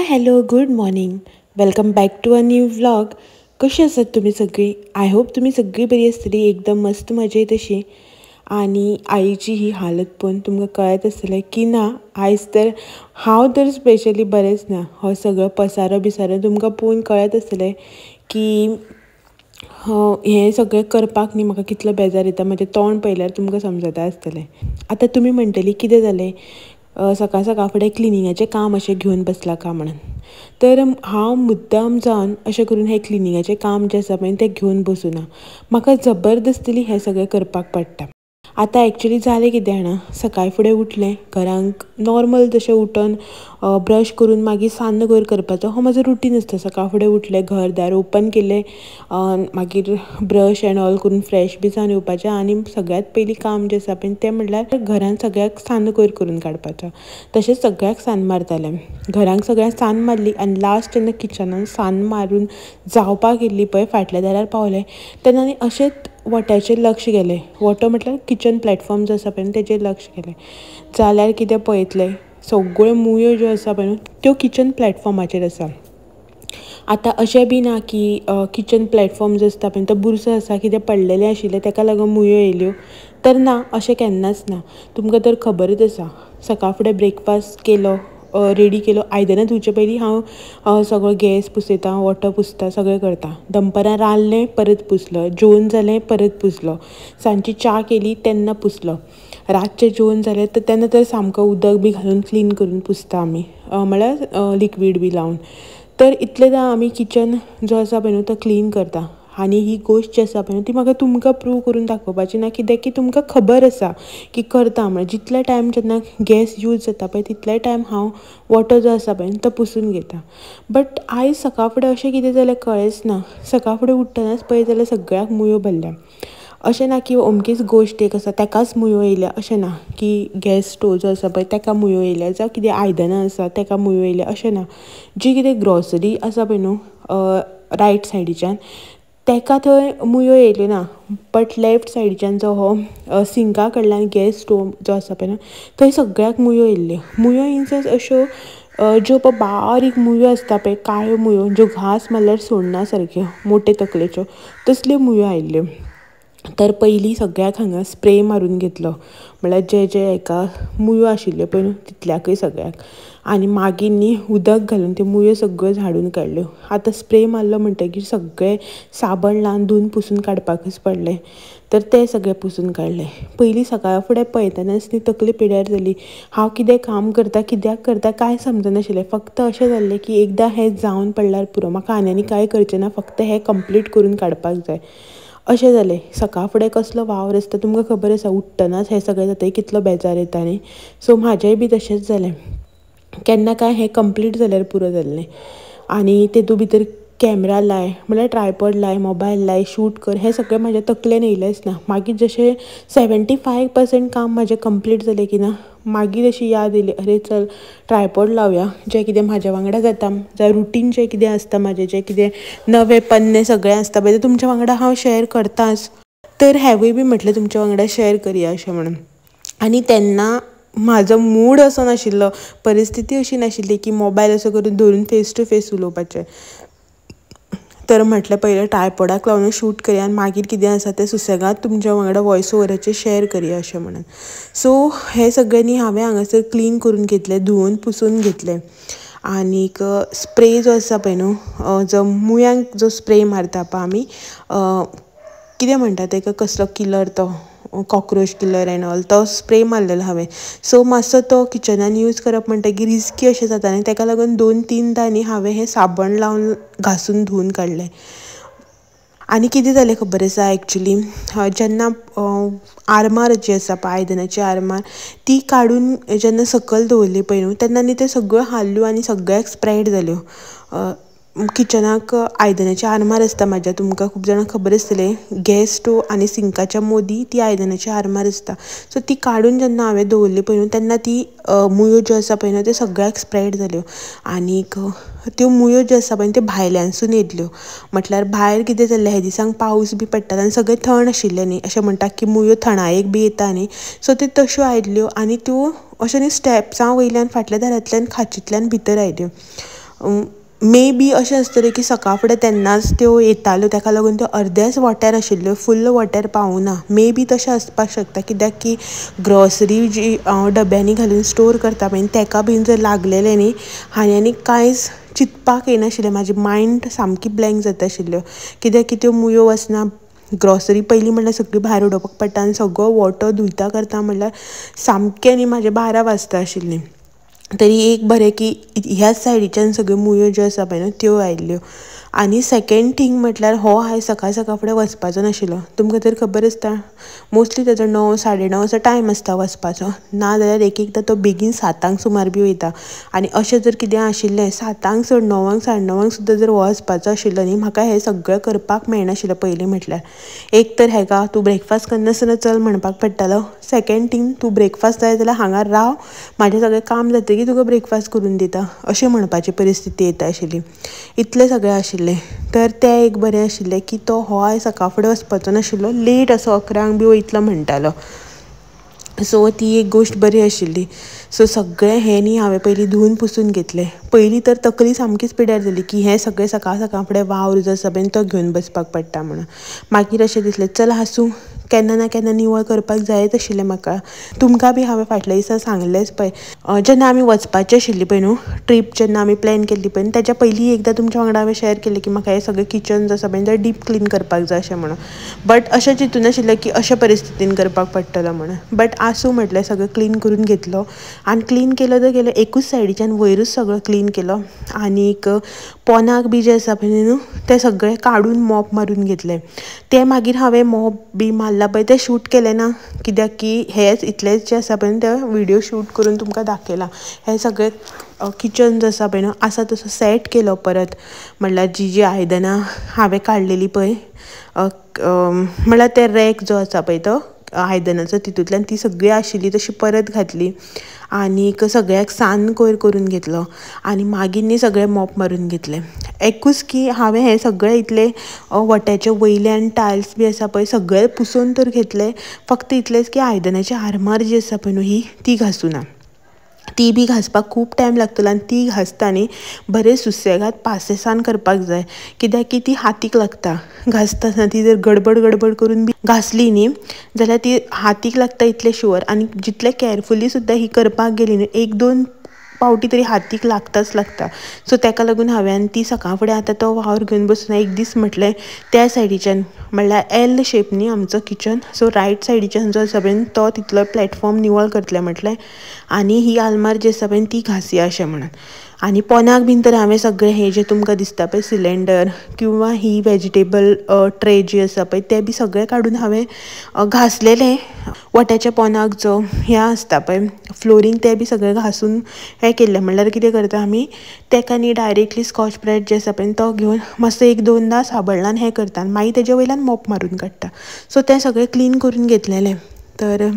Hello good morning, welcome back to a new vlog. कशी आसात तुमी सगळीं? I hope तुमी सगळीं बरी आसतली, एकदम मस्त मजेत अशी. आनी आईची ही हालत पळोवन तुमकां कळत आसतलें की ना, आयज तर हांव तर स्पेशली बरेंच ना. हो सगळो पसारो बिसारो तुमकां पळोवन कळत आसतलें की हें सगळें करपाक न्ही म्हाका कितलो बेजार येता. म्हजें तोंड पळयल्यार तुमकां समजता आसतलें. आतां तुमी म्हणटली कितें जालें, सकाळ सकाळ फुडें क्लिनिंगाचें काम अशें घेवन बसलां काय म्हणून. तर हांव मुद्दाम जावन अशें करून हें क्लिनिंगाचें काम जें आसा पळय तें घेवन बसूना, म्हाका जबरदस्तीली हें सगळें करपाक पडटा. आतां एक्चुली जालें कितें जाणा, सकाळ फुडें उठलें, घरांक नॉर्मल तशें उठून ब्रश करून मागीर सान्न कोयर करपाचो हो म्हजो रुटीन आसता. सकाळ फुडें उठलें, घर दार ओपन केलें, मागीर ब्रश एंड ऑल करून फ्रेश बी जावन येवपाचें आनी सगळ्यांत पयलीं काम जें आसा पळय तें म्हणल्यार घरान सगळ्याक सान्न कोयर करून काडपाचो. तशेंच सगळ्याक सान्न मारतालें, घरांक सगळ्याक सान्न मारली आनी लास्ट जेन्ना किचनान सान्न मारून जावपाक येयल्ली पळय, फाटल्या दारार पावलें तेन्ना आनी अशेंच वट्याचेर लक्ष गेलें. वोटो म्हटल्यार किचन प्लॅटफॉर्म जो आसा पळय तेजेर लक्ष गेलें. जाल्यार कितें पळयतलें, सगळ्यो मुयो ज्यो आसा पळय त्यो किचन प्लॅटफॉर्माचेर आसा. आतां अशें बी ना की किचन प्लॅटफॉर्म जो आसता पळय तो बुरसो आसा, कितें पडलेलें आशिल्लें तेका लागून मुयो येयल्यो, तर ना, अशें केन्नाच ना. तुमकां तर खबरच आसा, सकाळ फुडें ब्रेकफास्ट केलो, रेडी केलो, आयदनां धुवचे पयलीं हांव सगळो गॅस पुसयता, वोटो पुसता, सगळें करता. दनपरां रांदलें परत पुसलो, जेवण जालें परत पुसलो, सांजची च्या केली तेन्ना पुसलो, रातचें जेवण जालें तर तेन्ना तर सामको उदक बी घालून क्लीन करून पुसता आमी, म्हळ्यार लिक्वीड बी लावन. तर इतलेदां आमी किचन जो आसा पळय न्हू तो क्लीन करता. आनी ही गोश्ट जी आसा पळय ती म्हाका तुमकां प्रूव करून दाखोवपाची ना, कित्याक की तुमकां खबर आसा की करता म्हळ्यार जितले टायम जेन्ना गॅस यूज जाता पळय तितले टायम हांव वोटो जो आसा पळय तो पुसून घेता. बट आयज सकाळ फुडें अशें कितें जालें कळ्ळेंच ना. सकाळ फुडें उठ्ठनाच पळय जाल्यार सगळ्याक मुयो भरल्या. अशें ना की अमकीच गोश्ट एक आसा तेकाच मुयो येयल्या, अशें ना की गॅस स्टोव जो आसा पळय तेका मुयो येयल्या, जावं कितें आयदनां आसा तेका मुयो येयल्या, अशें ना. जी कितें ग्रॉसरी आसा पळय न्हू रायट सायडीच्यान तेका थंय मुयो येयल्यो ना, बट लेफ्ट सायडीच्यान जो हो सिंका कडल्यान गॅस स्टोव जो आसा पळय न्हू थंय सगळ्याक मुयो येयल्ल्यो. मुयो इन सेन्स अश्यो ज्यो पळय बारीक मुयो आसता पळय, काळ्यो मुयो ज्यो घांस मारल्यार सोडना सारक्यो, मोटे तकलेच्यो, तसल्यो मुयो आयिल्ल्यो. तर पयलीं सगळ्याक हांगा स्प्रे मारून घेतलो, म्हळ्यार जे जे हेका मुयो आशिल्ल्यो पळय न्हू तितल्याकय सगळ्याक, आनी मागीर न्ही उदक घालून त्यो मुयो सगळ्यो झाडून काडल्यो. आतां स्प्रे मारलो म्हणटगीर सगळें साबण लावन धुवन पुसून काडपाकच पडलें, तर तें सगळें पुसून काडलें. पयलीं सकाळ फुडें पळयतनाच न्ही तकली पिड्यार जाली. हांव कितें काम करता, कित्याक करता कांय समजनाशिल्लें. फक्त अशें जाल्लें की एकदां हें जावन पडल्यार पुरो, म्हाका आनी आनी कांय करचें ना, फक्त हें कंप्लीट करून काडपाक जाय अशें जालें. सकाळ फुडें कसलो वावर आसता तुमकां खबर आसा, उठ्ठनाच हें सगळें जाता, कितलो बेजार येता न्ही. सो म्हाजेंय बी तशेंच जालें, केन्ना काय हें कंप्लीट जाल्यार पुरो जाल्लें. आनी तेतूंत भितर कॅमरा लाय, म्हळ्यार ट्रायपॉड लाय, मोबायल लाय, शूट कर, हें सगळें म्हाज्या तकलेन येयलेंच ना. मागीर जशें 75% काम म्हाजें कंप्लीट जालें की ना, मागीर अशी याद येयली, अरे चल ट्रायपॉड लावया, जें कितें म्हाज्या वांगडा जाता, जावं रुटीन जें कितें आसता म्हाजें, जें कितें नवें पन्नें सगळें आसता पळय तें तुमच्या वांगडा हांव शेअर करताच. तर हेंवूय बी म्हटलें तुमच्या वांगडा शेअर करया अशें म्हणून. आनी तेन्ना म्हाजो मूड असो नाशिल्लो, परिस्थिती अशी नाशिल्ली की मोबायल असो करून धरून फेस टू फेस उलोवपाचें. तर म्हटलें पयलें ट्रायपॉडाक लावन शूट करया आनी मागीर कितें आसा तें सुसेगाद तुमच्या वांगडा वॉयस ओवराचेर शेअर करया अशें म्हणून. सो हें सगळें न्ही हांवें हांगासर क्लीन करून घेतलें, धुवन पुसून घेतलें. आनीक स्प्रे जो आसा पळय न्हू, जो मुयांक जो स्प्रे मारता पळय आमी, कितें म्हणटा तेका, कसलो किलर तो, कॉक्रोच किलर एंड ऑल, तो स्प्रे मारलेलो हांवें. सो मातसो तो किचनान यूज करप म्हणटगीर रिस्की अशें जाता न्ही, तेका लागून 2-3 न्ही हांवें हें साबण लावन घासून धुवन काडलें. आनी कितें जालें खबर आसा, एक्चुली जेन्ना आरमार जी आसा पळय, आयदनाची आरमार, ती काडून जेन्ना सकयल दवरली पळय न्हू तेन्ना न्ही त्यो सगळ्यो हाल्ल्यो आनी सगळ्याक स्प्रेड जाल्यो. किचनाक आयदनाची आरमार आसता म्हाज्या, तुमकां खूब जाणांक खबर आसतलें, गॅस स्टोव आनी सिंकाच्या मदीं ती आयदनाची आरमार आसता. सो ती काडून जेन्ना हांवें दवरली पळय न्हू तेन्ना ती मुयो ज्यो आसा पळय न्हू त्यो सगळ्याक स्प्रेड जाल्यो. आनीक त्यो मुयो ज्यो आसा पळय त्यो भायल्यानसून येयल्ल्यो, म्हटल्यार भायर कितें जाल्लें, हे दिसांक पावस बी पडटालो आनी सगळें थंड आशिल्लें न्ही, अशें म्हणटा की मुयो थंडायेक बी येता न्ही, सो त्यो तश्यो आयिल्ल्यो आनी त्यो अशें न्ही स्टेप्सां वयल्यान फाटल्या दारांतल्यान खाचींतल्यान भितर आयल्यो. मे बी अशें आसतलें की सकाळ फुडें तेन्नाच त्यो येताल्यो, ताका लागून त्यो अर्द्याच वाट्यार आशिल्ल्यो, फुल्ल वाट्यार पावूना. मे बी तशें आसपाक शकता, कित्याक की ग्रॉसरी जी डब्यांनी घालून स्टोर करता पळय तेका बीन जर लागलेलें न्ही, हांवें आनी कांयच चिंतपाक येनाशिल्लें. म्हाजें मायंड सामकी ब्लँक जाता आशिल्ल्यो, कित्याक की त्यो मुयो वचना. ग्रॉसरी पयलीं म्हणल्यार सगळी भायर उडोवपाक पडटा आनी सगळो वोटो धुयता करता म्हणल्यार सामकें न्ही म्हाजें 12 वाजता आशिल्लीं. तरी एक बरें की ह्याच सायडीच्यान सगळ्यो मुयो ज्यो आसा पळय न्हू त्यो आयिल्ल्यो. आनी सेकेंड थींग म्हटल्यार हो आयज सकाळ सकाळ फुडें वचपाचो नाशिल्लो. तुमकां तर खबर आसता मोस्टली ताजो 9 साडे 9 असो टायम आसता वचपाचो, ना जाल्यार एक एकदां तो बेगीन 7 सुमार बी वयता. आनी अशें जर कितें आशिल्लें 7 सोड 9 साडे 9 सुद्दां जर वचपाचो आशिल्लो न्ही, म्हाका हें सगळें करपाक मेळनाशिल्लें. पयलीं म्हटल्यार एक तर हेका तूं ब्रेकफास्ट करनासतना चल म्हणपाक पडटालो, सेकेंड थींग तूं ब्रेकफास्ट जाय जाल्यार हांगा राव, म्हाजें सगळें काम जातकीर तुका ब्रेकफास्ट करून दिता अशें म्हणपाची परिस्थिती येता आशिल्ली. इतलें सगळें आशिल्लें. तर तें एक बरें आशिल्लें की तो हो आयज सकाळ फुडें वचपाचो नाशिल्लो, लेट असो 11 बी वयतलो म्हणटालो. सो ती एक गोश्ट बरी आशिल्ली. सो सगळें हें न्ही हांवें पयलीं धुवन पुसून घेतलें. पयलीं तर तकली सामकीच पिड्यार जाली की हें सगळें सकाळ सकाळ फुडें वावर जो आसा पळय तो घेवन बसपाक पडटा म्हणून. मागीर अशें दिसलें चल आसूं, केन्ना ना केन्ना निवळ करपाक जायच आशिल्लें म्हाका. तुमकां बी हांवें फाटल्या दिसा सांगलेंच पळय, जेन्ना आमी वचपाची आशिल्ली पळय न्हू ट्रीप, जेन्ना आमी प्लॅन केल्ली पळय तेच्या पयलीं एकदां तुमच्या वांगडा हांवें शेअर केलें की म्हाका हें सगळें किचन जो आसा पळय तें डीप क्लीन करपाक जाय अशें म्हणून. बट अशें चिंतून आशिल्लें की अशें परिस्थितीन करपाक पडटलो म्हणून. बट आसूं म्हटलें सगळें क्लीन करून घेतलो. आनी क्लीन केलो तर केलो, एकूच सायडीच्यान वयरूच सगळो क्लीन केलो. आनीक पोनाक बी जें आसा पळय न्हू तें सगळें काडून मॉप मारून घेतलें. तें मागीर हांवें मॉप बी मारला पळय तें शूट केलें ना, कित्याक की हेंच इतलेंच जें आसा पळय तें व्हिडियो शूट करून तुमकां दाखयलां. हें सगळें किचन जो आसा पळय न्हू आसा तसो सेट केलो परत, म्हणल्यार जी जी आयदनां हांवें काडलेली पळय, म्हणल्यार ते रॅक जो आसा पळय तो आयदनाचो तितूंतल्यान ती सगळी आशिल्ली तशी परत घातली. आनीक सगळ्याक सान्न कोयर करून घेतलो आनी मागीर न्ही सगळें मॉप मारून घेतलें. एकूच की हांवें हें सगळें इतलें वट्याचे वयल्यान टायल्स बी आसा पळय सगळें पुसून तर घेतलें, फक्त इतलेंच की आयदनाची आरमार जी आसा पळय न्हू ही ती घासूना. ती बी घासपाक खूब टायम लागतलो आनी ती घासता न्ही बरें सुसेगाद पासेसान करपाक जाय, कित्याक की ती हातीक लागता. घासतना ती जर गडबड गडबड करून बी घासली न्ही जाल्यार ती हातीक लागता इतलें शुअर. आनी जितलें कॅरफुली सुद्दां ही करपाक गेली न्ही 1-2 पावटी तरी हातीक लागताच लागता. सो ताका लागून हांवें ती सकाळ फुडें आतां तो वावर घेवन बसून एक दीस म्हटलें त्या सायडीच्यान म्हणल्यार एल शेप न्ही आमचो किचन, सो रायट सायडीच्यान जो आसा पळय तो तितलो प्लॅटफॉर्म निवळ करतलें म्हटलें आनी ही आलमार जी आसा पळय ती घासया अशें म्हणून. आनी पोनाक बीन तर हांवें सगळें हें जें तुमकां दिसता पळय सिलेंडर किंवा ही वेजिटेबल ट्रे जी आसा पळय तें बी सगळें काडून हांवें घासलेलें. वट्याच्या पोनाक जो हें आसता पळय फ्लोरींग तें बी सगळें घासून हें केल्लें. म्हणल्यार कितें करता आमी तेका न्ही डायरेक्टली स्कॉच ब्रायट जे आसा पळय तो घेवन मातसो 1-2 साबळान हें करता आनी मागीर तेजे वयल्यान मॉप मारून काडटा. सो तें सगळें क्लीन करून घेतलेलें. तर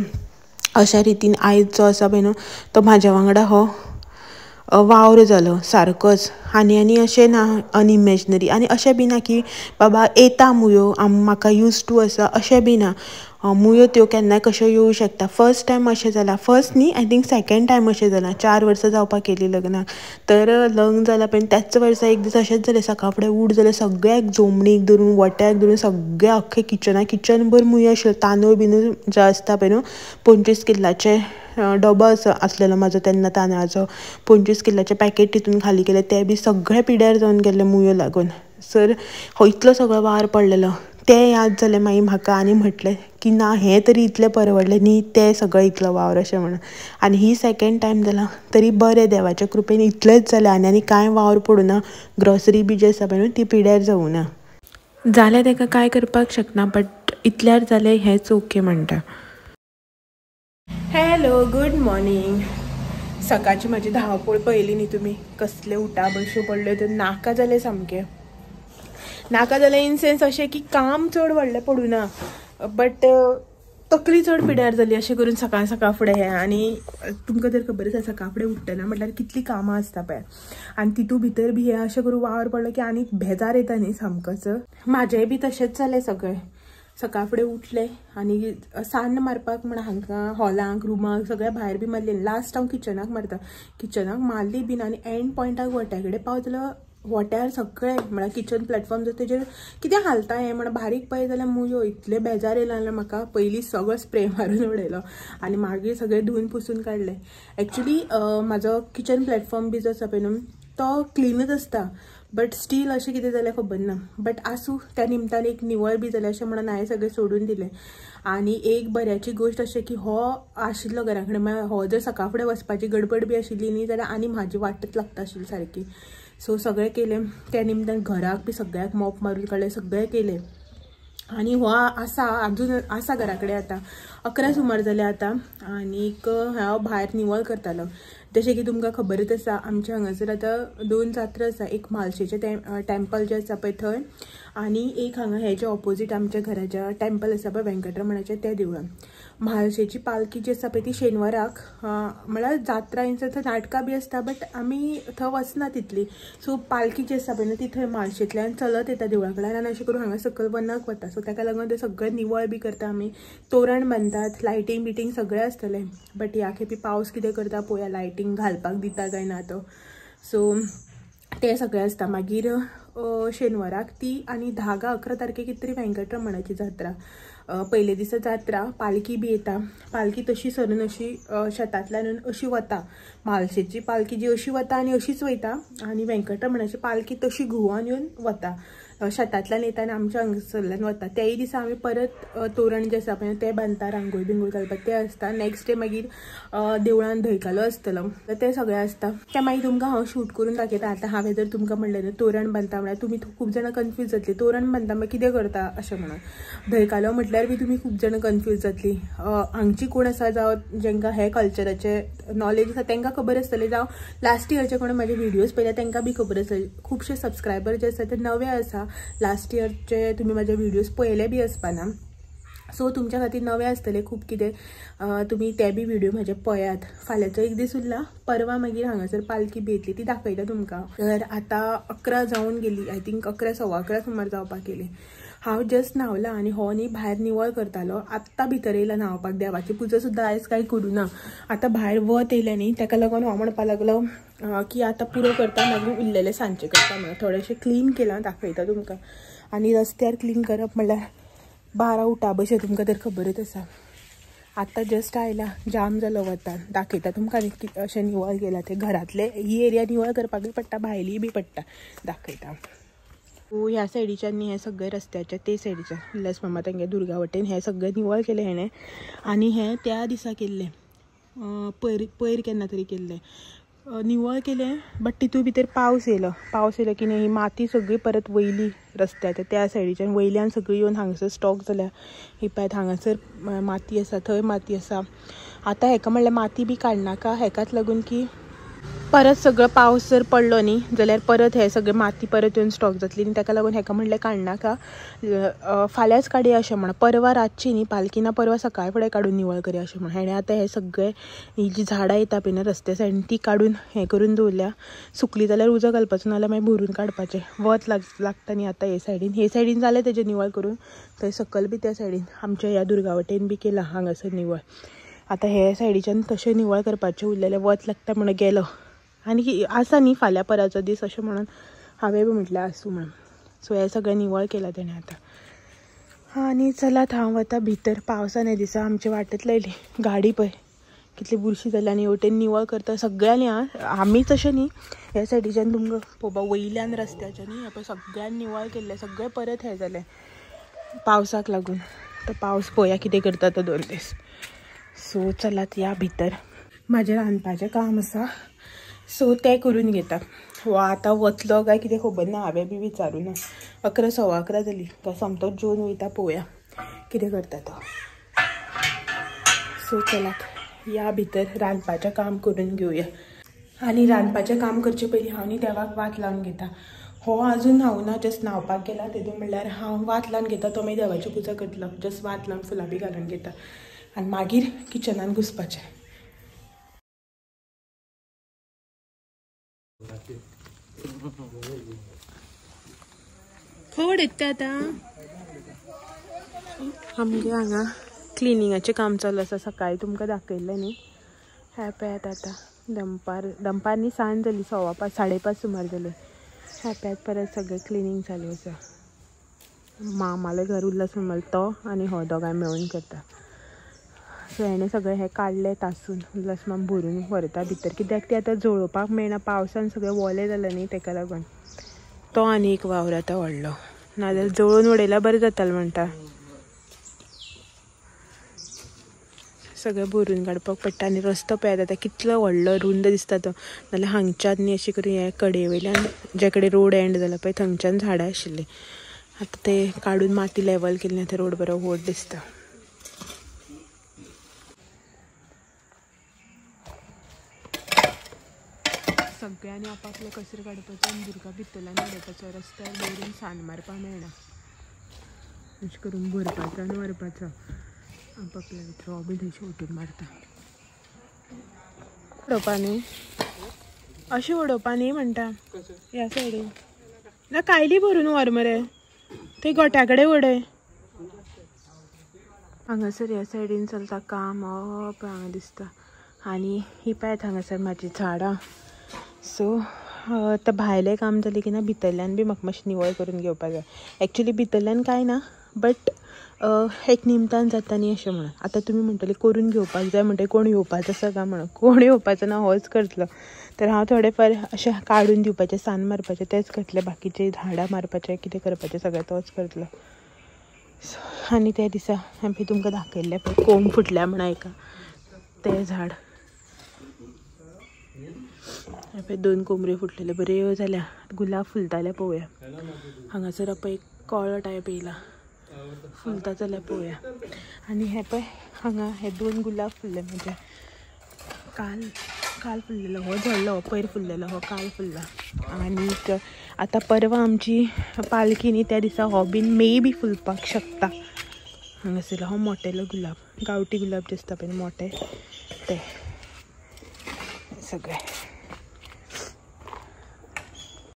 अशा रितीन आयज जो आसा पळय न्हू तो म्हाज्या वांगडा हो वावर जालो सारकोच. आनी आनी अशें ना अनइमॅजिनरी आनी अशें बी ना की बाबा येता मुयो म्हाका यूज टू आसा अशें बी ना. मुयो त्यो केन्नाय कश्यो येवं शकता. फर्स्ट टायम अशें जालां, फर्स्ट न्ही I think second time अशें जालां. 4 वर्सां जावपाक येयलीं लग्नाक, तर लग्न जालां पळय त्याच वर्सा एक दीस अशेंच जालें. सकाळ फुडें उठ जाल्यार सगळ्याक जोमणीक धरून वट्याक धरून सगळ्या अख्खे किचनाक किचनभर मुयो आशिल्ल्यो. तांदूळ बिंदूळ जे आसता पळय न्हू 25 किल्लाचे डबो असो आसलेलो म्हाजो तेन्ना तांदळाचो, 25 किल्लाचें पॅकेट तितून खाली केलें, तें बी सगळें पिड्यार जावन गेल्लें मुयो लागून. सर हो इतलो सगळो वावर पडलेलो तें याद जालें मागीर म्हाका आनी म्हटलें की ना हें तरी इतलें परवडलें न्ही तें सगळें इतलो वावर अशें म्हणून. आनी ही सेकेंड टायम जालां तरी बरें देवाच्या कृपेन इतलेंच जालें आनी आनी कांय वावर पडूना. ग्रॉसरी बी जी आसा पळय न्हू ती पिड्यार जावना जाल्यार तेका कांय करपाक शकना, बट इतल्यार जालें हेंच ओके म्हणटा. Hello good morning. सकाळची म्हाजी धांवपळ पळयली न्ही तुमी, कसले उठा बश्यो पडल्यो त्यो नाका जालें सामकें. नाका जालें इन सेन्स अशें की काम चड व्हडलें पडूना बट तकली चड पिड्यार जाली अशें करून सकाळ सकाळ फुडें हें. आनी तुमकां तर खबर आसा सकाळ फुडें उठ्ठना म्हटल्यार कितलीं कामां आसता पळय आनी तितू भितर बी हें अशें करून वावर पडलो की आनी बेजार येता न्ही सामकोच. म्हाजेंय बी तशेंच जालें सगळें. सकाळ फुडें उठलें आनी सान्न मारपाक म्हण हांगा हॉलांक रुमाक सगळ्या भायर बी मारलें. लास्ट हांव किचनाक मारता, किचनाक मारली बीन आनी एंड पॉयंटाक वट्या कडेन पावत जाल्यार वट्यार सगळें म्हळ्यार किचन प्लॅटफॉर्म जर तेजेर कितें हालता हें म्हण बारीक पळय जाल्यार मुयो इतले बेजार येयला जाल्यार म्हाका. पयलीं सगळो स्प्रे मारून उडयलो आनी मागीर सगळें धुवन पुसून काडलें. एक्चुली म्हाजो किचन प्लॅटफॉर्म बी जो आसा पळय न्हू तो क्लिनूच आसता, बट स्टील अशें कितें जालें खबर ना. बट आसूं, त्या निमतान एक निवळ बी जालें अशें म्हणून हांवें सगळें सोडून दिलें. आनी एक बऱ्याची गोश्ट अशें की हो आशिल्लो घरा कडेन, म्हळ्यार हो जर सकाळ फुडें वचपाची गडबड बी आशिल्ली न्ही जाल्यार आनी म्हाजी वाटच लागता आशिल्ली सारकी. सो सगळें केलें त्या निमतान, घराक बी सगळ्याक मॉप मारून काडलें, सगळें केलें. आनी हो आसा अजून आसा घरा कडेन. आतां 11 सुमार जालें आतां आनीक हांव भायर निवळ करतालो. जशें की तुमकां खबरच आसा आमच्या हांगासर आतां 2 जात्रा आसा, एक म्हालशेचें टेम्पल जें आसा पळय थंय, आनी एक हांगा हेजे ऑपोजीट आमच्या घराच्या टेम्पल आसा पळय वेंकटरमणाच्या त्या देवळान. म्हालशेची पालखी जी आसा पळय ती शेनवाराक, म्हळ्यार जात्रा इन्स थंय नाटकां बी आसता बट आमी थंय वचना तितली. सो पालखी जी आसा पळय न्हू ती थंय म्हालशेंतल्यान चलत येता देवळा कडेन आनी अशें करून हांगा सकयल वनाक वता. सो ताका लागून ते सगळें निवळ बी करता आमी, तोरण बांदतात, लायटींग बिटींग सगळें आसतलें. बट ह्या खेपी पावस कितें करता पळोवया, लायटींग घालपाक दिता काय ना तो. सो तें सगळें आसता. मागीर शेनवाराक ती आनी 10 का 11 तारखेक कितें तरी वेंकटरमणाची जात्रा. पयले दिसा जात्रा पालखी बी येता, पालखी तशी सरून अशी शेतांतल्यान येवन अशी वता. म्हालशेची पालखी जी अशी वता आनी अशीच वयता, आनी वेंकटरमणाची पालखी तशी घुंवोन येवन वता, शेतांतल्यान येता आनी आमच्या हांगासरल्यान वता. त्याय दिसा आमी परत तोरण जें आसा पळय तें बांदता, रांगोळी बिंगोळी घालपाक तें आसता. नेक्स्ट डे मागीर देवळान धंयकालो आसतलो, तें सगळें आसता. तें मागीर तुमकां हांव शूट करून दाखयता. आतां हांवें जर तुमकां म्हणलें न्हू तोरण बांदता म्हळ्यार तुमी खूब जाणां कन्फ्यूज जातली, तोरण बांदता म्हळ्यार कितें करता अशें म्हणून. धंयकालो म्हटल्यार बी तुमी खूब जाणां कन्फ्यूज जातली. हांगची कोण आसा जावं जेंकां हे कल्चराचें नॉलेज आसा तांकां खबर आसतलें, जावं लास्ट इयरचे कोण म्हाजे व्हिडियोज पळयल्या तांकां बी खबर आसतलें. खुबशे सबस्क्रायबर जे आसा ते नवे आसा, लास्ट इयरचे तुमी म्हाजे व्हिडियोज पळयले बी आसपाना, सो तुमच्या खातीर नवे आसतले खूब कितें. तुमी ते बी व्हिडियो म्हाजे पळयात. फाल्यांचो एक दीस उरला, परवा मागीर हांगासर पालखी बी येतली ती दाखयता तुमकां. तर आतां 11 जावन गेली, I think 11 11:15 सुमार जावपाक गेली. हांव जस्ट न्हांवला आनी हो न्ही भायर निवळ करतालो. आत्तां भितर येयला न्हांवपाक, देवाची पुजा सुद्दां आयज कांय करूं ना. आतां भायर वत येयलें न्ही ताका लागून हो म्हणपाक लागलो की आतां पुरो करता, मागीर उरलेलें सांजचें करता म्हणून. थोडेशें क्लीन केलां, दाखयता तुमकां. आनी रस्त्यार क्लीन करप म्हणल्यार 12 उठा बशें तुमकां तर खबरच आसा. आतां जस्ट आयला, जाम जालो वतान. दाखयता तुमकां अशें निवळ केलां तें. घरांतले ही एरिया निवळ करपाकूय पडटा, भायलीय बी पडटा, दाखयता. ह्या सायडीच्यान न्ही हें सगळें रस्त्याच्या ते सायडीच्यान उल्हास मामा तेंगे दुर्गा वटेन हें सगळें निवळ केलें हेणें. आनी हें त्या दिसा केल्लें, पयर पयर केन्ना तरी केल्लें निवळ केलें. बट तितू भितर पावस येयलो, पावस येयलो की न्ही ही माती सगळी परत वयली रस्त्याच्या त्या सायडीच्यान वयल्यान सगळी येवन हांगासर स्टॉक जाल्या. ही पळयात हांगासर माती आसा, थंय माती आसा. आतां हेका म्हणल्यार माती बी काडनाका, हेकाच लागून की परत सगळो पावस जर पडलो न्ही जाल्यार परत हे सगळे माती परत येवन स्टॉक जातली न्ही, ताका लागून हेका म्हणलें काडनाका, फाल्यांच काडया अशें म्हण. परवा रातची न्ही पालखी ना, परवा सकाळ फुडें काडून निवळ करया अशें म्हण. हेणें आतां हे सगळे ही जी झाडां येता पळय न्हू रस्त्या सायडीन ती काडून हें करून दवरल्या. सुकली जाल्यार उजो घालपाचो, नाजाल्यार मागीर भरून काडपाचें. वत लागता न्ही आतां हे सायडीन, हे सायडीन जालें तेजें निवळ करून, थंय सकयल बी त्या सायडीन आमच्या ह्या दुर्गा वटेन बी केलां हांगासर निवळ. आतां हे सायडीच्यान तशें निवळ करपाचें उरलेलें, वत लागता म्हणून गेलो. आनी आसा न्ही फाल्यां पराचो दीस अशें म्हणून हांवें बी म्हटलें आसूं म्हणून. सो हें सगळें निवळ केलां तेणें आतां. आनी चलात हांव वता भितर. पावसान हे दिसा आमची वाटच लायली, गाडी पळय कितली बुरशी जाली. आनी वटेन निवळ करता सगळ्यांनी, आमीच अशें न्ही ह्या सायडीच्यान तुमकां पळोवपा वयल्यान रस्त्याच्या न्ही हें पळय सगळ्यान निवळ केल्लें, सगळें परत हें जालें पावसाक लागून. तर पावस पळोवया कितें करता तो 2 दीस. सो चलात या भितर, म्हाजें रांदपाचें काम आसा सो तें करून घेता. हो आतां वतलो काय कितें खबर ना, हांवें बी विचारूं ना. 11 11:15 जाली, तो सोमतोच जेवन वयता, पळोवया कितें करता तो. सो चलात या भितर रांदपाचें काम करून घेवया. आनी रांदपाचें काम करचे पयलीं हांव न्ही देवाक वात लावन घेता. हो अजून न्हावना, जस्ट न्हावपाक गेला तेदूं म्हणल्यार हांव वात लावन घेता, तो मागीर देवाची पुजा करतलो. जस्ट वात लावन फुलां बी घालून घेता आनी मागीर किचनान घुसपाचें. खंय उडयता ते आतां? आमगे हांगा क्लिनिंगाचें काम चालू आसा. सकाळीं तुमकां दाखयल्लें न्ही. हें पळयात आतां दनपार दनपार न्ही सांज जाली, 5:15 5:30 सुमार जाली. हें पळयात परत सगळें क्लिनींग चालू आसा. मामालें घर उरला समज तो आनी हो दोगांय मेळून करता. सो हेणें सगळें हें काडलें तासून उल्हास माम भरून व्हरता भितर, कित्याक ती आतां जळोवपाक मेळना, पावसान सगळें वोलें जालें न्ही तेका लागून. तो आनी एक वावर आतां व्हडलो, नाजाल्यार जळोवन उडयल्यार बरें जातालें म्हणटा. सगळें भरून काडपाक पडटा. आनी रस्तो पळयात आतां कितलो व्हडलो रुंद दिसता तो. नाजाल्यार हांगच्यान न्ही अशें करून हे कडे वयल्यान जे कडेन रोड एंड जाला पळय थंयच्यान झाडां आशिल्लीं, आतां ते काडून माती लेवल केली, आतां रोड बरो व्हड दिसता. सगळ्यांनी आपापले कचरो काडपाचो आनी भुरग्यां भितरल्यान उडोवपाचो, रस्त्यार दवरून सान्न मारपाक मेळना. अशें करून भरपाचो आनी व्हरपाचो आपापल्या भितर. हो बी थंय शेंवटून मारता. उडोवपा न्ही अशें उडोवपा न्ही म्हणटा ह्या सायडीन ना, कायली भरून व्हर मरे थंय गोट्या कडेन उडय. हांगासर ह्या सायडीन चलता काम. हो पळय हांगा दिसता. आनी ही पळयात हांगासर म्हाजी झाडां. सो आतां भायलें काम जालें की ना भितरल्यान बी म्हाका मातशें निवळ करून घेवपाक जाय. एक्चुली भितरल्यान कांय ना, बट एक निमतान जाता न्ही अशें म्हणून. आतां तुमी म्हणटले करून घेवपाक जाय म्हणटकीर कोण येवपाचो आसा काय म्हणून, कोण येवपाचो ना होच करतलो. तर हांव थोडे फार अशें काडून दिवपाचें, सान्न मारपाचें तेंच करतलें, बाकीचें झाडां मारपाचें कितें करपाचें सगळें तोच करतलो. सो आनी त्या दिसा हांवें तुमकां दाखयल्लें पळय कोंब फुटल्या म्हणून एका तें झाड, पळय 2 कोमऱ्यो फुटलेल्यो बऱ्यो जाल्या, गुलाब फुलताले पळोवया. हांगासर पळय कळो टायप येयला, फुलता जाल्यार पळोवया. आनी हे पळय हांगा हे 2 गुलाब फुल्ले म्हजे, काल काल फुल्लेलो हो झडलो, पयर फुल्लेलो हो काल फुल्ला. आनीक आतां परवां आमची पालखी न्ही त्या दिसा हो बीन मे बी फुलपाक शकता. हांगासरलो हो मोटेलो गुलाब, गांवठी गुलाब जे आसता पळय मोठे ते सगळे.